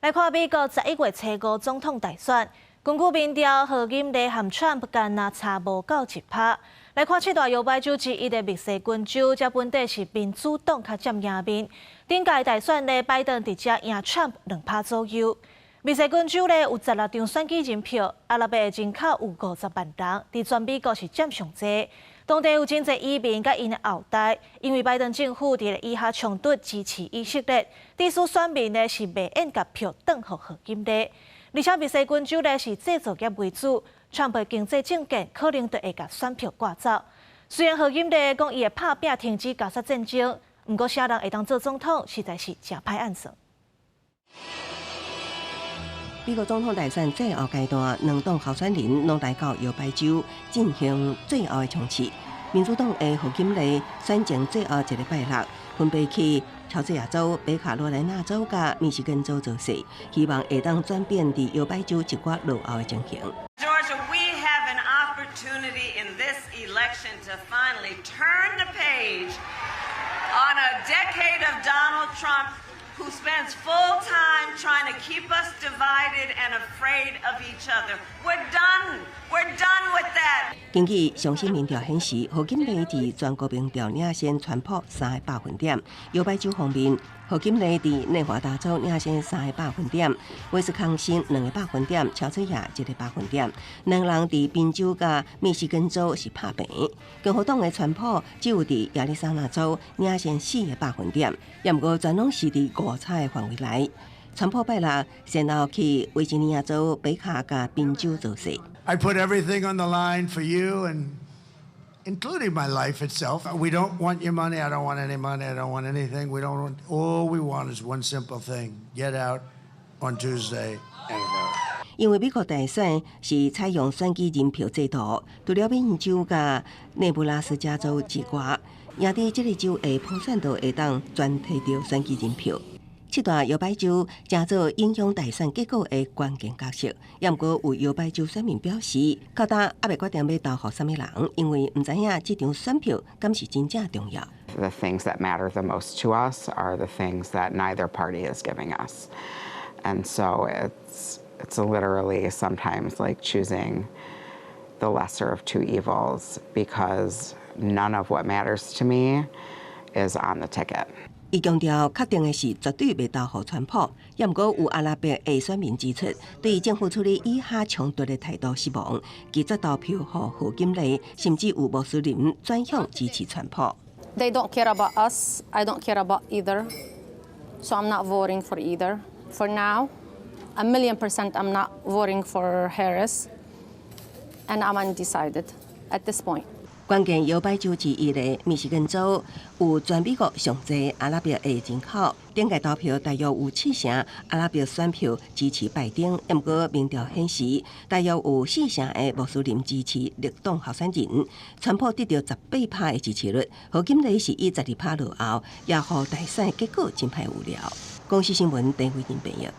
來看美國11月初五總統大選，根據民調，賀錦麗和川普干焦差無夠1%。來看七大搖擺州之一的密西根州，這本底是民主黨較佔贏面。頂屆大選咧，拜登直接贏川普2%左右。密西根州咧有16張選舉人票，阿拉伯人口有50萬人，佇全美國是佔上濟。當地有真濟移民佮𪜶的後代，因為拜登政府佇以哈衝突支持以色列，致使選民呢是袂願共票轉予賀錦麗。而且密西根州咧是製造業為主，川普經濟政見可能就會共選票掛走。雖然賀錦麗講伊會拍拚停止加沙戰爭，毋過啥人會當做總統，實在是誠歹按算。美國總統大選最後階段，兩黨候選人攏來到搖擺州進行最後的衝刺。民主黨的賀錦麗選前最後一个拜六，分別去喬治亞州、北卡羅來納州佮密西根州造勢，希望會當轉變佇搖擺州一寡落後的情形。 Georgia, we have an opportunity in this election to finally turn the page on a decade of Donald Trump, who spends full time trying to keep us divided and afraid of each other. We're done. We're done with that. 根據上新民調顯示，賀錦麗佇全國民調領先川普3個百分點。搖擺州方面，賀錦麗佇內華達州領先三個百分點，威斯康星2個百分點，喬治亞一個百分點。兩人佇賓州佮密西根州是拍平。共和黨的川普只有佇亞利桑那州領先4個百分點，也毋過全攏是佇誤差的範圍內。川普拜六先後去維吉尼亞州北卡佮賓州造勢。 I put everything on the line for you and including my life itself. We don't want your money. I don't want any money. I don't want anything. We don't want, all we want is one simple thing. Get out on Tuesday and vote. 因為美國大選是採用選舉人票制度，除了緬因州佮內布拉斯加州之外，贏佇這个州的普選都會當全提著選舉人票。七大搖擺州成做影響大選結果的關鍵角色，也毋過有搖擺州選民表示，到今猶未決定欲投予啥物人，因為毋知影這張選票敢是真正重要。 The things that matter the most to us are the things that neither party is giving us. And so it's literally sometimes like choosing the lesser of two evils because none of what matters to me is on the ticket. 伊強調，確定的是絕對袂投予川普。也毋過有阿拉伯的選民指出，對政府處理以哈衝突的態度失望，拒絕投票予賀錦麗，甚至有穆斯林轉向支持川普。 They don't care about us. I don't care about either. So I'm not voting for either. For now, 1,000,000% I'm not voting for Harris. And I'm undecided at this point. 關鍵搖擺州之一的密西根州有全美國上濟阿拉伯的人口，頂屆投票大約有七成阿拉伯選票支持拜登，毋過民調顯示大約有四成的穆斯林支持綠黨候選人。川普得著18%的支持率，賀錦麗是以12%落後，也予大選結果真歹預料。公視新聞鄧慧玲編譯。